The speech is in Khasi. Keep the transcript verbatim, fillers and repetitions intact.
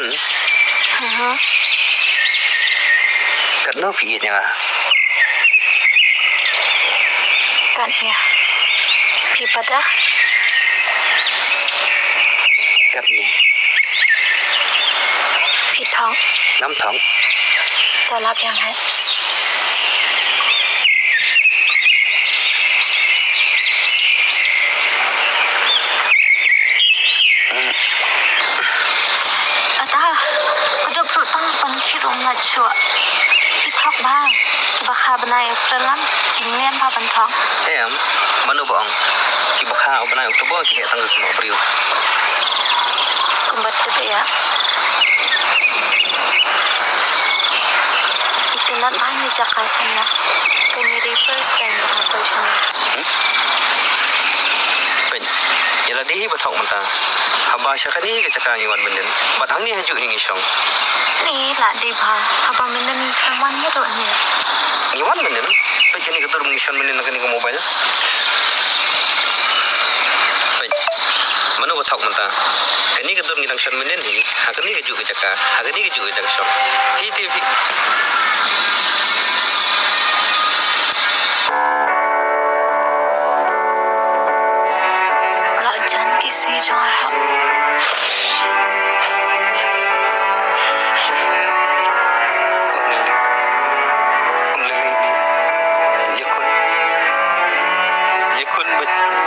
Mhm. Katno phi ïeit ïa nga? Katne. Phi pat da? Katne. Phi thok? Ngam thok. To lap ïa nga. Ata, ka dok ruh tang pan ki rum la chua. Ki thok ba, ki ba kha bnai April lang, ki niam ba ban thok. Em, mano ba ong? Ki ba kha bnai October ki heh tang ka ma briew. Kumba tu ya. Ito na ba ni jaka shania. Kani di first time ba nga poi shania. Hmm? Peit, ïa lade hi ba thok mynta. Haba sha kane ka jaka ngi wan mynnin. Bad hangne hajuh hi ngi shong. Ni lade ba. Haba mynnin ngi khlem wan hi ruh ni. Ngi wan mynnin. Peit kane ka dur ngi shon mynnin na kane ka mobile. Peit. Mano ba thok mynta. Kane ka dur ngi dang shon mynnin hi. Ha kane ka juh ka jaka. Ha kane ka juh ka jaka shong. Phi te phi. La jan ki sngi jong nga hap. Ym lei lei bi. Ïakhun. Ïakhun bad.